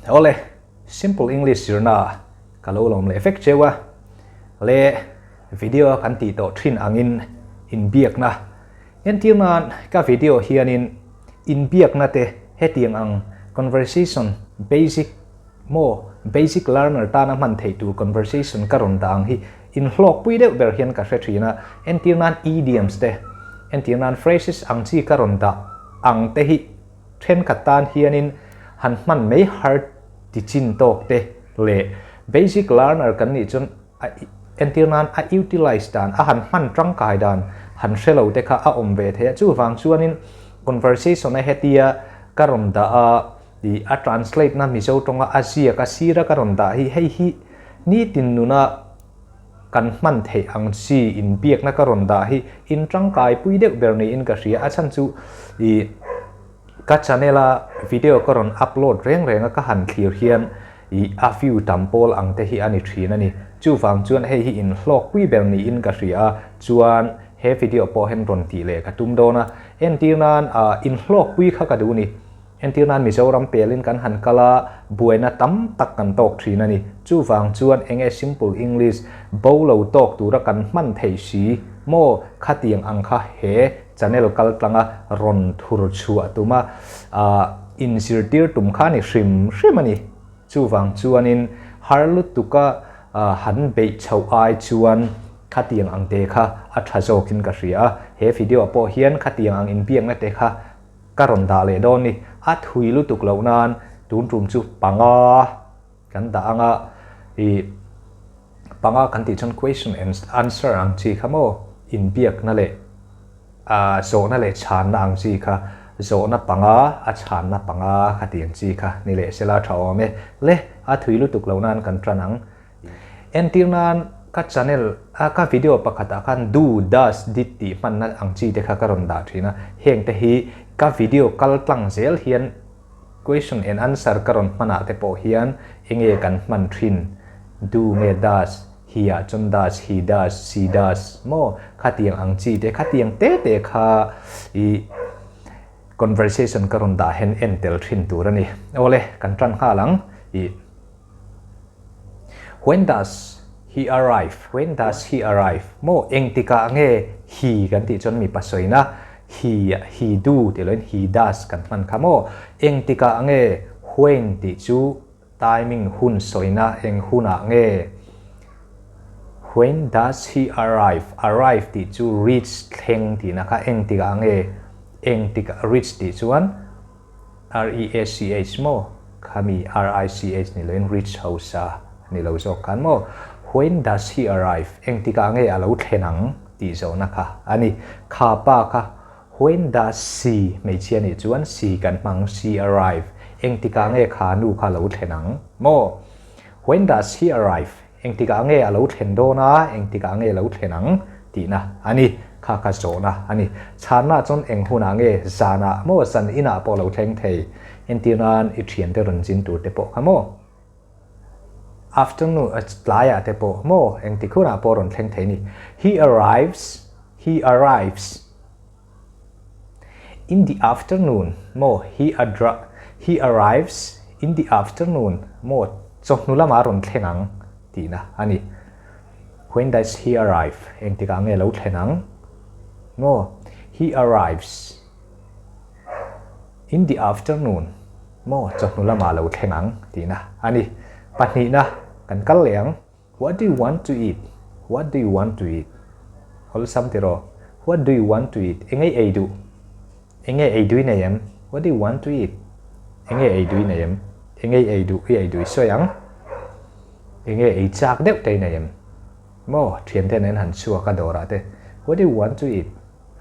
Awle, Simple English zirna ka lo lawm leh vek cheu a, le video a kan tih tawh thin angin inbiakna entir nan ka video hianin inbiakna te hetiang ang conversation basic maw basic learner tana hman theih tur conversation ka rawn dah ang hi inhlawkpui deuh ber hian ka hre thin a, entir nan idioms te entir nan phrases ang chi ka rawn dah ang te hi Thenkhat tan hianin han hman mai har ti chin tawk te leh basic learner kan nih chuan a entir nan a utilize dan, a han hman tangkai dan han hre lo te kha a awm ve thei a. Chuvang chuanin conversation a hetia ka rawn dah a, ih a translate na Mizo tawnga a ziak a sira ka rawn dah hi hei hi nitin nuna kan hman theih ang chi inbiakna ka rawn dah hi in tangkai pui deuh ber niin ka hria. A chhan chu ih ka channel a video ka rawn upload reng reng a ka han thlir hian ih a view tam pawl ang te hi a ni thin a ni. Chuvang chuan hei hi in hlawk pui ber niin ka hria a, chuan he video pawh hian rawn tih leh ka tum dawn a. Entir nan ah in hlawk pui kha ka duh ni. Entir nan Mizoram pelin kan han kal a, buaina tam tak kan tawk thin a ni. Chuvang chuan enge simple English bo lo tawk tura kan hman theih si maw? Khatiang ang kha he channel kal tlanga rawn thur chhuah tuma inzirtir tum kha a ni hrim hrim a ni. Chuvang chuanin har lutuka han beih chhoh ai chuan khatiang ang te kha a tha zawkin ka hria a. He video ah pawh hian khatiang ang inbiakna te kha Ka rawn dah leh dawn ni. A thui lutuk loh nan tun tum chu panga kan dah ang a, ih panga kan tih chuan question and answer ang chi kha maw, inbiakna leh ah zawhna leh chhanna ang chi kha, zawhna panga a chhanna panga kha tih ang chi kha ni leh sela tha awm e. Le a thui lutuk loh nan kan tan ang. Entir nan ka channel a ka video pakhat ah khan do, does, did tih hmanna ang chi te kha ka rawn dah thin a, heng te hi ka video kal tlang zel hian question and answer ka rawn hman ah te pawh hian enge kan hman thin do nge does, he ah chuan does, he does, she does maw khatiang ang chi te khatiang te te kha ih conversation ka rawn dah hian en tel thin tur a ni. Awle kan tan nghal ang ih. When does he arrive? When does he arrive? Maw engtikah nge he kan tih chuan mipa sawina he he do tih loin he does kan hman kha maw? Engtikah nge when tih chu timing hun sawina eng hunah nge? When does he arrive? Arrive tih chu reach thleng tihna kha engtikah nge engtikah reach tih chuan REACH maw? Khami RICH ni loin rich hausa ni lo zawk khan maw? When does he arrive? Engtikah nge a lo thlen ang? tih zawhna kha a ni. Kha pa kha When does she hmeichhia nih chuan she kan hmang she arrive? Engtikah nge kha nu kha lo thlen ang? Maw? When does he arrive? Engtikah nge a lo thlen dawn a, engtikah nge lo thlen ang tihna a ni. Kha kha zawhna a ni. Chhanna chuan eng hunah nge zanah maw zan inah pawh lo thleng thei. Entir nan i thiante rawn zin tur te pawh kha maw? Afternoon tlaiah te pawh maw engtik hunah pawh rawn thleng thei a ni. He arrives, he arrives in the afternoon maw he he arrives in the afternoon maw chawhnu lamah a rawn thleng ang tihna a ni. When does he arrive? Engtikah nge lo thlen ang maw? He arrives in the afternoon maw chawhnu lamah lo thleng ang tihna a ni. Pahnihna kan kal leh ang. What do you want to eat? What do you want to eat? Awlsam ti rawh. What do you want to eat? Enge ei duh? Enge ei duh i nei em? What do you want to eat? Enge ei duh i nei em? Enge ei duh i ei duh i sawi ang? Enge ei chak deuh te i nei em? Maw, thiante nen han chhuak a dawrah te What do you want to eat?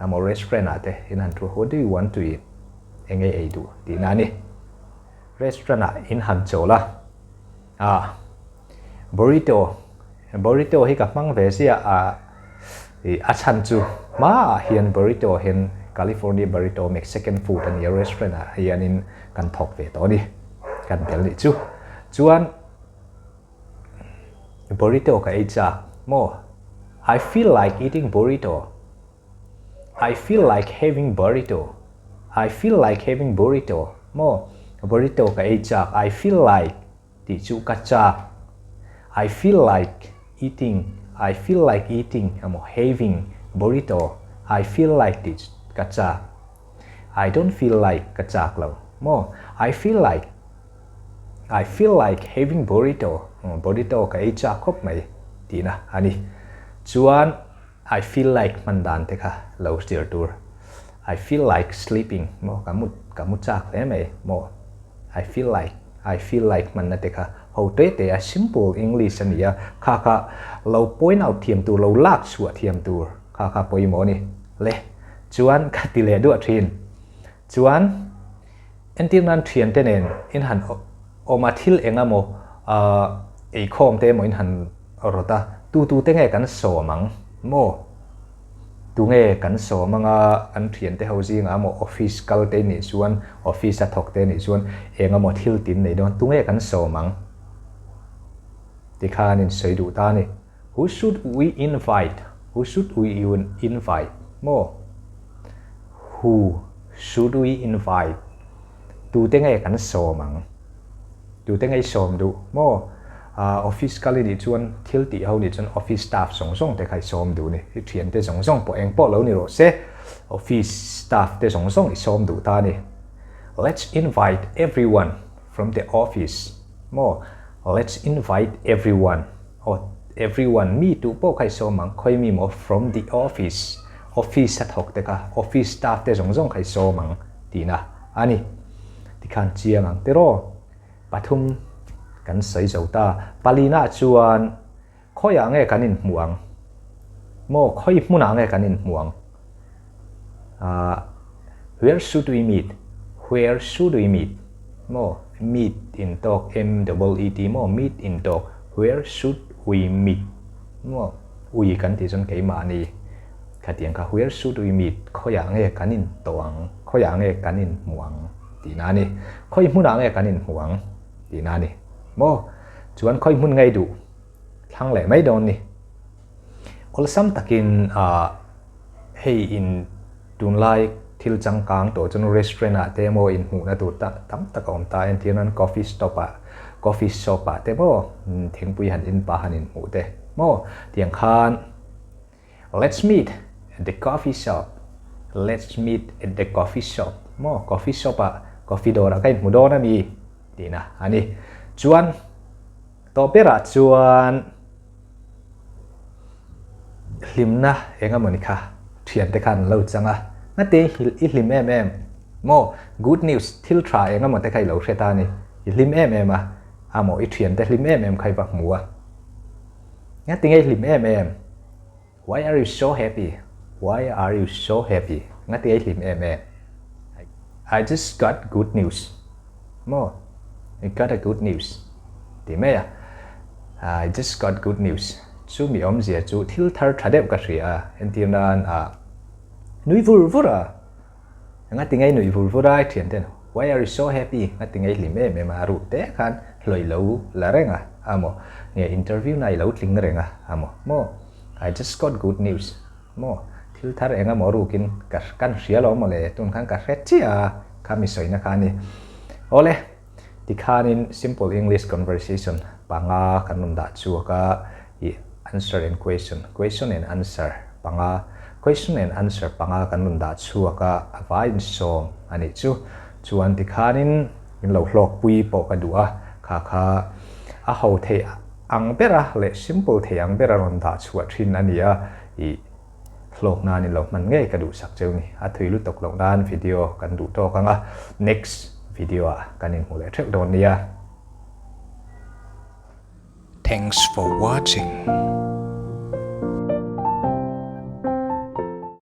Amaw restaurant ah te in han thu What do you want to eat? Enge ei duh tihna a ni. Restaurant ah in han chawl a. Ah. Burrito, Burrito hi ka hmang ve ziah a, ih a chhan chu hmaah hian burrito hian California Burrito Mexican food a nia restaurant ah hianin kan thawk ve tawh a ni, kan bel nih chu. Chuan burrito ka ei chak maw? I feel like eating burrito. I feel like having burrito. I feel like having burrito. Maw? Burrito ka ei chak, I feel like tih chu ka chak. I feel like eating, I feel like eating emaw having burrito, I feel like tih chu ka chak. I don't feel like ka chak lo maw? I feel like, I feel like having burrito, burrito ka ei chak khawp mai tihna a ni. Chuan I feel like hman dan te kha lo zir tur. I feel like sleeping maw ka mu ka mu chak hle mai maw? I feel like, I feel like hmanna te kha ho te te a simple English a ni a, kha kha lo point out thiam tur, lo lak chhuah thiam tur kha kha pawimawh a ni. Le, chuan ka ti leh duah thin. Chuan entir nan thian te nen in han awm a, thil eng emaw eikhawm te emaw in han rawt a, tu tu te nge kan sawm ang maw? Tu nge kan sawm anga kan thian te ho zingah emaw office kal te nih chuan office a thawk te nih chuan eng emaw thil tin nei dawn tu nge kan sawm ang? Tikhan in sawi duh ta a ni. Who should we invite? Who should we invite? Maw? Who should we invite? Tute nge kan sawm ang? Tute nge i sawm duh? Maw? Office kal i nih chuan thil tih ho nih chuan office staff zawng zawng te kha i sawm duh ni. I thiante zawng zawng pawh eng pawh lo ni rawh se, office staff te zawng zawng i sawm duh ta a ni. Let's invite everyone from the office. Maw? Let's invite everyone. Aw, everyone, mi tuh pawh kha i sawm ang, khawi mi maw from the office, office a thawk te kha, office staff te zawng zawng kha i sawm ang tihna a ni. Tikhan chiang ang tiraw? Pathum kan sawi zo ta. Palina chuan khawiah nge kan inhmuh ang? Maw, khawi hmunah nge kan inhmuh ang? Ahh, where should we meet? Where should we meet? Maw, meet in talk, M double E T maw, meet in talk, where should we meet? Maw, ui kan tih chuan keimahni khatiang kha where should we meet? Khawiah nge kan in tawh ang? Khawiah nge kan in hmuh ang? Tihna a ni. Khawi hmunah nge kan in hmuh ang? Tihna a ni. Maw, chuan khawi hmun ngei duh thlang leh mai dawn ni. Awlsam takin ah hei in tunlai thil changkang tawh chuan restaurant ah te emaw inhmuhna tur tam tak a awm ta a, entir nan coffee stop ah coffee shop ah te maw thingpui han in pah han inhmuh te maw tiang khan let's meet at the coffee shop let's meet at the coffee shop maw coffee shop ah coffee dawr ah ka inhmu dawn a mi tihna a ni chuan tawh berah chuan. Hlimna eng emawni kha thiante khan an lo chang a, ngate i hlim em em maw? Good news, thil tha eng emaw te kha i lo hre ta a ni, i hlim em em a, a maw i thiante hlim em em kha i va hmu a, ngati nge i hlim em em? Why are you so happy? Why are you so happy? Ngati nge i hlim em em? I just got good news. Maw? I got a good news. Ti mai a. I just got good news. Chu mi awmzia chu thil thar tha deuh ka hria a, entir nan a nui vur vur a. Engati ngei nui vur vur a i thian ten Why are you so happy? Ngati ngei hlim em em a, a ruh te khan hlawih lo la reng a, a maw? Nge interview na i lo tling reng a, a maw? Maw? I just got good news. Maw? Thil thar eng emaw rukin ka kan hria lo maw le, tun khan ka hre chiah a, kha mi sawina kha a ni. Awle, tikhanin simple English conversation panga kan rawn dah chhuak a, i answer and question, question and answer panga, question and answer panga kan rawn dah chhuak a, a vaiin sawm a nih chu. Chuan tikhanin min lo hlawkpui pawh ka duh a, kha kha a ho thei ang bera leh simple thei ang bera rawn dah chhuah thin a ni a, i hlawk nan in lo hman ngei ka duhsak cheu ni. A thui lutuk loh nan video kan duh tawk ang a, next video ah kan inhmu leh theuh dawn nia. Thanks for watching.